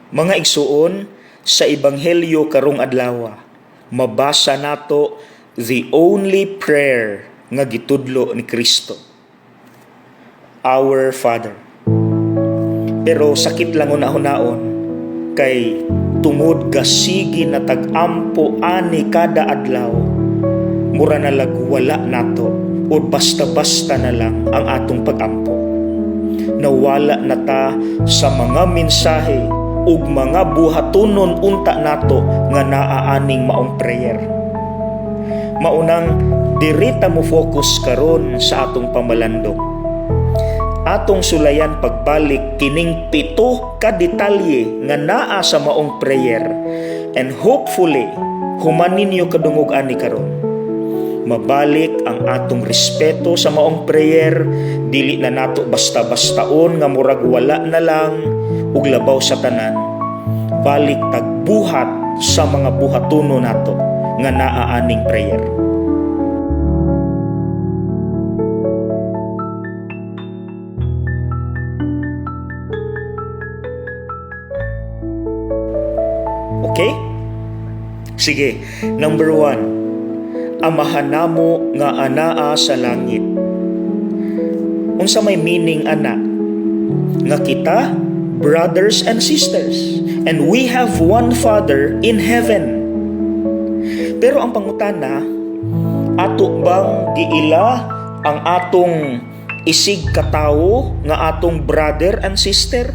Mga igsuon, sa Ebanghelyo karong adlaw, mabasa nato the only prayer nga gitudlo ni Kristo. Our Father. Pero sakit lang una-hunaon kay tungod gasigi na tag-ampo ani kada adlaw, mura na lag wala nato o basta-basta na lang ang atong pag-ampo. Nawala na ta sa mga mensahe ug mga buhatonon unta nato nga naa aning maong prayer. Maunang dirita mo focus karon sa atong pamalandong. Atong sulayan pagbalik kining pito ka detalye nga naa sa maong prayer, and hopefully human ninyo kadungog ani karon, mabalik ang atong respeto sa maong prayer, dili na nato basta-bastaon nga murag wala na lang, ug labaw sa tanan, balik tagbuhat sa mga buhatono nato nga naa aning prayer. Okay? Sige, number 1. Amahan namo nga anaa sa langit. Unsa may meaning ana? Nga kita brothers and sisters, and we have one Father in heaven. Pero ang pangutana, ato bang giila ang atong isig katawo nga atong brother and sister?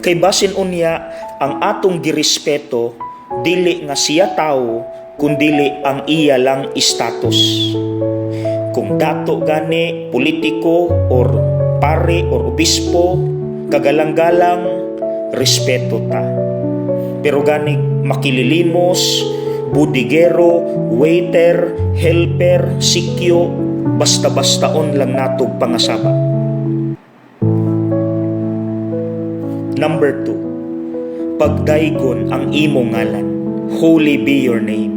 Kay basin unya ang atong girespeto dili nga siya tawo, kundili ang iya lang status. Kung dato gani politiko or pare or obispo, kagalang-galang, respeto ta. Pero gani makililimos, budigero, waiter, helper, sikyo, basta-bastaon lang natog pangasaba. Number 2, pagdaygon ang imong ngalan. Holy be your name.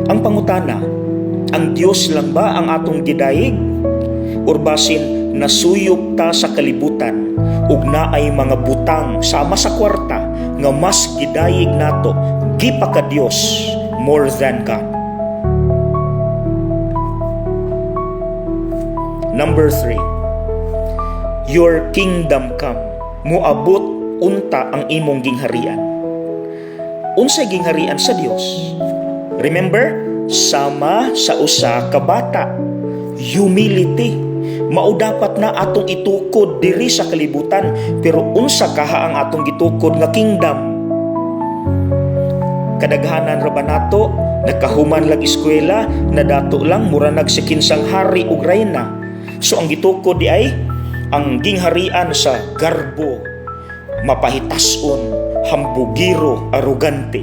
Ang pangutana, ang Dios lang ba ang atong gidayig? Or basin nasuyop ta sa kalibutan ug naay mga butang sama sa kwarta nga mas gidayig nato gipa ka Dios, more than God? Number 3, your kingdom come. Moabot unta ang imong gingharian. Unsay gingharian sa Dios? Remember, sama sa usa ka bata, humility. Mao dapat na atong itukod diri sa kalibutan, pero unsa kaha ang atong gitukod nga kingdom? Kadaghanan ra ba nato nakahuman lag eskwela, nadato lang mura nagsikinsang hari ug reyna. So ang gitukod di ay ang gingharian sa garbo, mapahitason, hambugiro, arugante.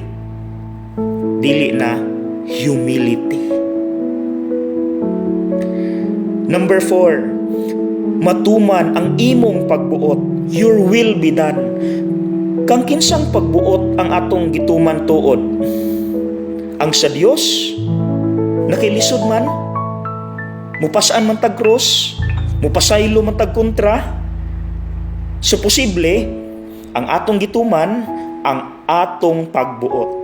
Dili na humility. Number 4, matuman ang imong pagbuot. Your will be done. Kang kinsang pagbuot ang atong gituman tuod? Ang sa Dios? Nakilisod man? Mupasaan man tag cross? Mupasaylo man tag kontra? So posible, ang atong gituman, ang atong pagbuot.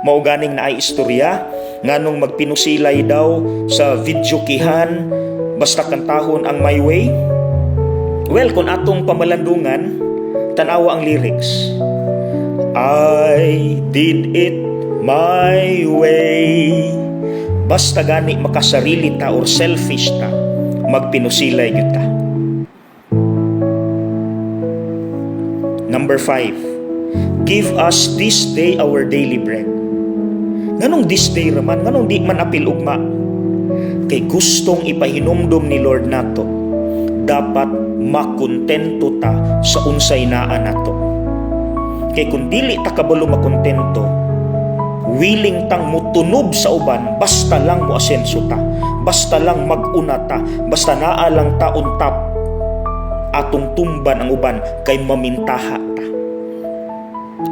Mao ganing naay istorya nganong magpinusilay daw sa videokihan basta kantahon ang My Way. Well, kung atong pamalandungan, tanawa ang lyrics. I did it my way. Basta gani makasarili ta or selfish ta, magpinusilay gyud ta. Number 5, give us this day our daily bread. Nganong this day raman? Nganong di man apil ugma? Kay gustong ipahinumdom ni Lord nato, dapat makontento ta sa unsay naa nato. Kay kung dili ta kabalo makontento, willing tang mutunob sa uban, basta lang moasenso ta, basta lang mag-una ta, basta naa lang ta on top, atong tumban ang uban kay mamintaha ta.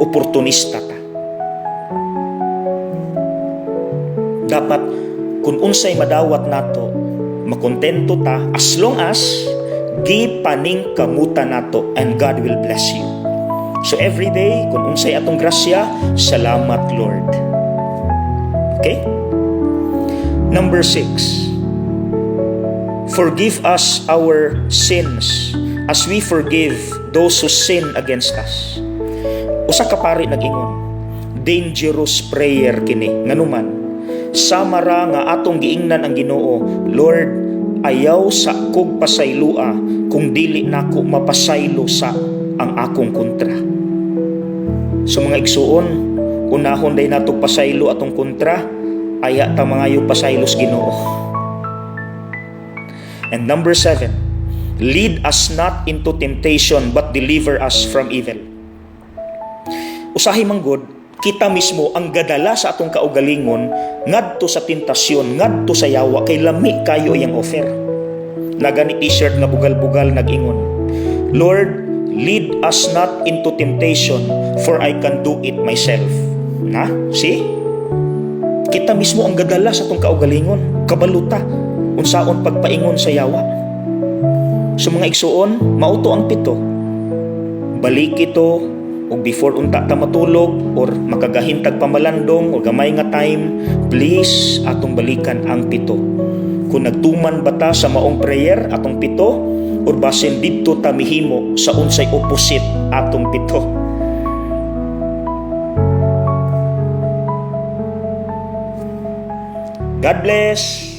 Oportunista ta. Dapat kung unsay madawat nato, makontento ta as long as gipaningkamutan nato, and God will bless you. So every day, kung unsay atong grasya, salamat, Lord. Okay? Number 6. Forgive us our sins as we forgive those who sin against us. Usa ka pari nag-ingon, dangerous prayer kini. Nganuman, sama ra nga atong giingnan ang Ginoo, "Lord, ayaw sa kog pasaylua kung dili nako mapasaylo sa ang akong kontra." So mga igsuon, unahon day nato pasaylo atong kontra, aya ta mangayo pasaylo sa Ginoo. And number 7, lead us not into temptation but deliver us from evil. Usahay man gud, kita mismo ang gadala sa atong kaugalingon ngadto sa tentasyon, ngadto sa yawa kay lami kayo iyang offer. Naa gani t-shirt nga bugal-bugal nag-ingon, "Lord, lead us not into temptation, for I can do it myself." Na? See? Kita mismo ang gadala sa atong kaugalingon. Kabalo ta unsaon pagpaingon sa yawa. So mga igsuon, mao to ang pito. Balik ito og before unta ta matulog or makagahin tag pamalandong o gamay nga time, please atong balikan ang pito. Kung nagtuman ba ta sa maong prayer atong pito or basin didto ta mihimo sa unsay opposite atong pito. God bless.